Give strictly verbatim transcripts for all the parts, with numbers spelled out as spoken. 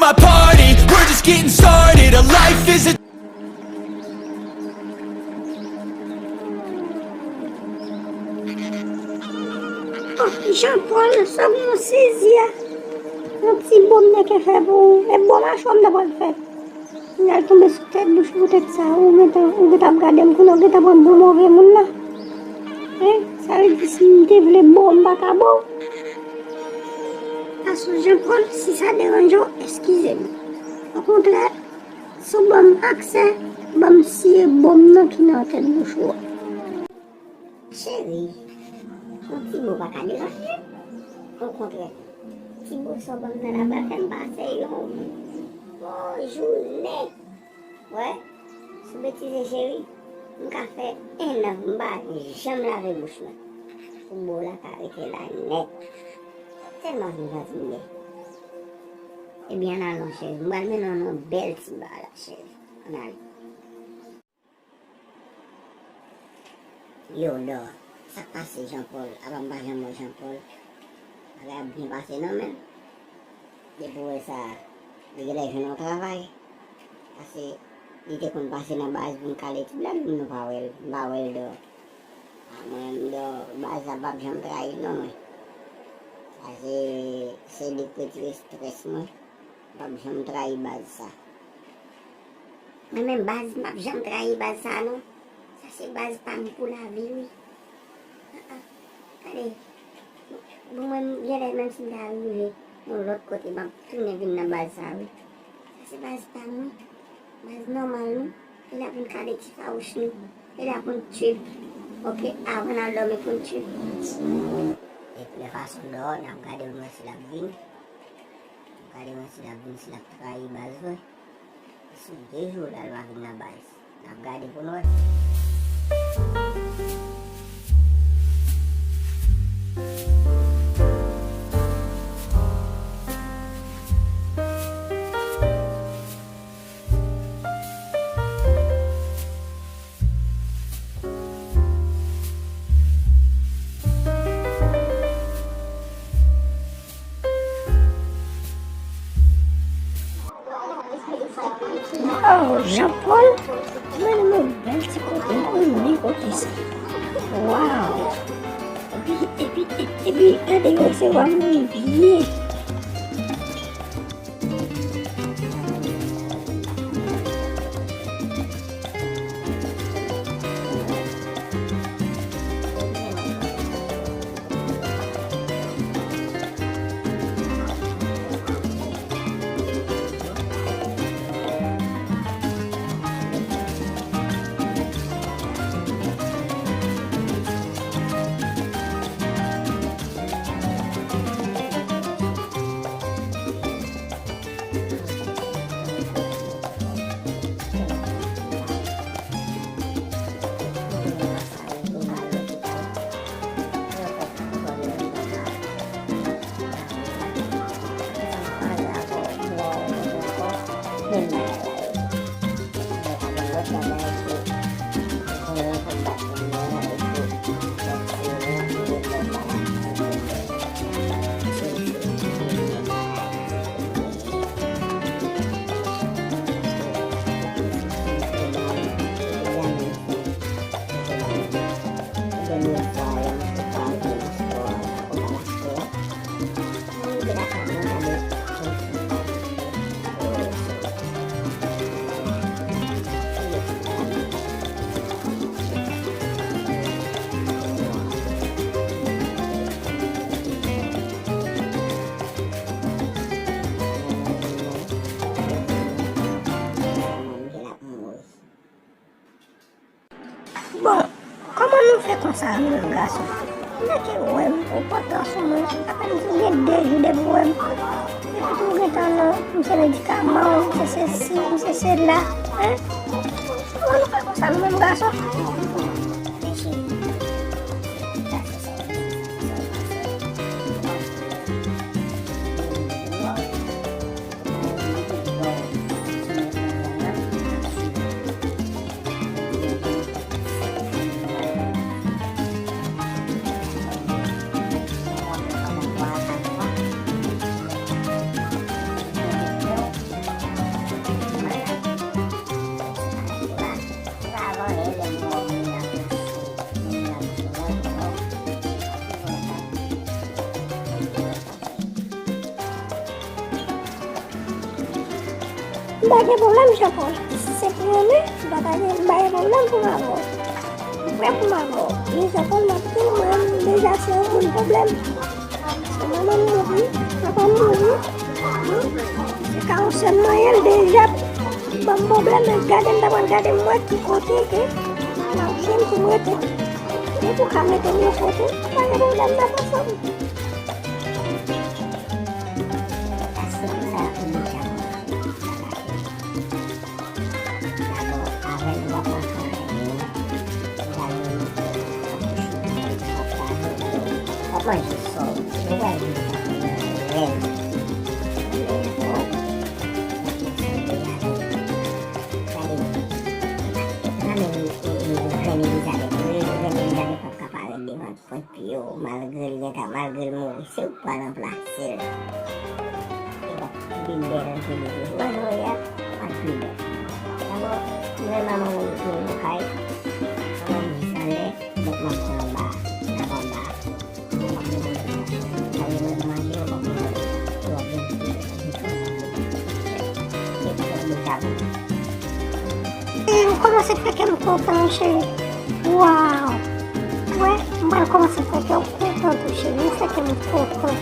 A party, we're just getting started. A life is a Oh, Jean Paul, sa w gen yon sezi a. Yon ti bòm nèk fè pou ou. E bòm a chwa m ta pral fè. L al tonbe sou tèt bouch poutèt sa. Ou gentan, ou gentan ap gade m kounye a, ou gentan pran pou move moun la. Hein? Sa vle di si m te vle ba w, m pa ka ba w. Paske Jean Paul, si sa deranje w, eskize m. Okontrè, si w ban m aksè, ban m siye bòm nan ki nan tèt bouch ou a. Cheri, yon ti mo pa ka deranje. Okontrè, ti mo sa w ban m nan la pral fè m pase yon bon jounen. Wè, sou betize cheri, m ka fè en an m pa janm lave bouch mwen. Ti mo la ka rete la nèt. Tèlman vin janti m ye. Ebyen, ann al non cheri, m pral mennen w nan yon bèl ti ba la cheri. Ann ale. Yo, Dò, sa k pase Jean Paul? Apa m pa janm wè Jean Paul? Bagay ap byen pase non, men. Depi w wè sa, li genlè jwenn yon travay. Paske li te konn pase nan baz vin kale ti blag, nou pa wè l, m pa wè l Dò. A mwen menm Dò, baz la p ap janm trayi m non mwen. Paske se li k retire estrès mwen. M p ap janm trayi baz sa. Mwen menm baz, m p ap janm trayi baz sa non. Sa se baz pa m pou lavi wi. Ah, ah. Gade. Bon, mwen, genlè, menm si m ta rive yon lòt kote, m ap tounen vin nan baz sa wi. Sa se baz pa m wi. Baz nòmal wi. Lè l ap vin kale ti fawouch li. Lè l ap konn tchwip. Oke, avan n al dòmi pou n tchwip. Epi lè fason Dò, n ap gade pou n wè si l ap vin. Gade mwen si l ap vin, si l ap trayi baz vre. Sou de jou la l pa vin nan baz. N ap gade pou n wè. Oh, Jean Paul, mwen nan yon bèl ti kote, mwen renmen kote sa. Wow! Epi, epi, epi, epi, gade yo resevwa moun byen. Bon, kòman nou fè konsa nou menm gason? Nèg ki wè m, ou pa gason mwen, apèn si gen de jou depi w wè m. Epi tou w gentan nan, m se medikaman w, m se sesi, m se sela, en? Kòman nou fè konsa nou menm gason? M pa gen pwoblèm, Jean Paul. Si se pou renmen, m pa ta gen, m pa gen pwoblèm pou m avè w. M prè pou m avè w. Men Jean Paul, m ap di w, mwen menm deja se yon moun pwoblèm. Paske manman m mouri, papa m mouri. Wi. Se ka yon sè m manyen l deja ban m pwoblèm, men gade m ta pral gade m wè ki kote ke l ap jwenn pou m rete. Depi w ka mete m yon kote, pa gen pwoblèm, n ap ansanm. Manje sòl, nou pral vin sa pou nou renmen. Gade, renmen, renmen, renmen Elizabeth, renmen Elizabeth p ap ka parèt devan pwent pye w, malgre l gentan, malgre l mouri, se ou k pral ranplase l. E w ap pi bèl ke li te jwe nan Noyè, w ap pi bèl. Dabò, m wè manman m mouri nan kay, manman m jis anlè, donk m ap pran anba, m ap anba. E m kòmanse fè kè m kontan, cheri. Waw! Wè, m pral kòmanse fè kè w kontan tou, cheri. M fè kè m kontan.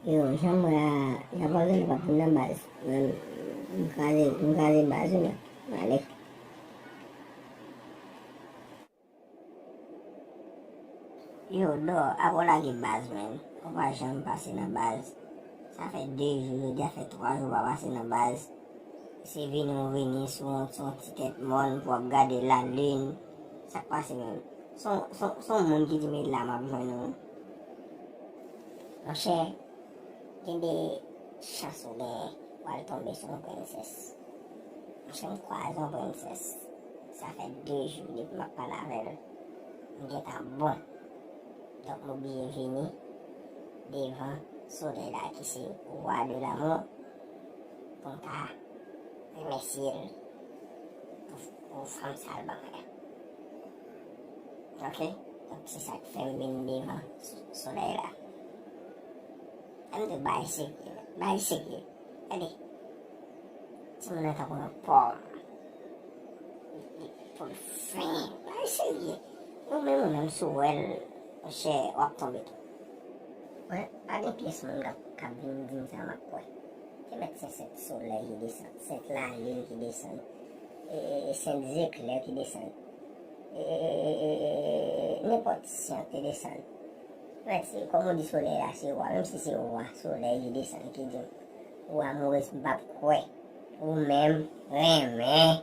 Yo, jan m wè a, Jean Paul genlè p ap vin nan baz. M, m kraze, m kraze baz wi, men. M ale. Yo, Dò, apre w lage baz, menn, ou pa janm pase nan baz. Sa fè de jou, jodi a fè twa jou w pa pase nan baz. Se vini w vini sou yon, sou yon ti tèt mòn pou w ap gade lalin. Sa k pase menm? Se yon, se yon, se yon moun ki di m e la m ap jwenn ou. Monchè, gen de chans ou genyen, w al tonbe sou yon prensès. Monchè, m kwaze yon prensès. Sa fè de jou depi m ap pale avè l. M gentan bon. Donk, m oblije vini devan solèy la ki se roi de l'amour pou m ka remèsye l pou, pou fanm sa l ban mwen an. Ok? Donk, se sa k fè m vin devan so-, solèy la. Ann di bagay serye, bagay serye. Gade. Timoun nan tankou yon pòm. Li, li pou l fen. Bagay serye. Ou menm, ou menm, si w wè l, monchè, w ap tonbe tou. Wè, pa gen pyès moun k ap, k ap vin di m sa m ap kwè. Se mèt se sent solèy ki desann, sent lalin ki desann, e, e, e sent zeklè ki desann, e, e, e, e, e, nenpòt sent ki desann. Mèt se, kòm ou di solèy la se wa, menm si se wa solèy ki desann ki di m, ou amoureuse, m p ap kwè. Ou menm, renmen.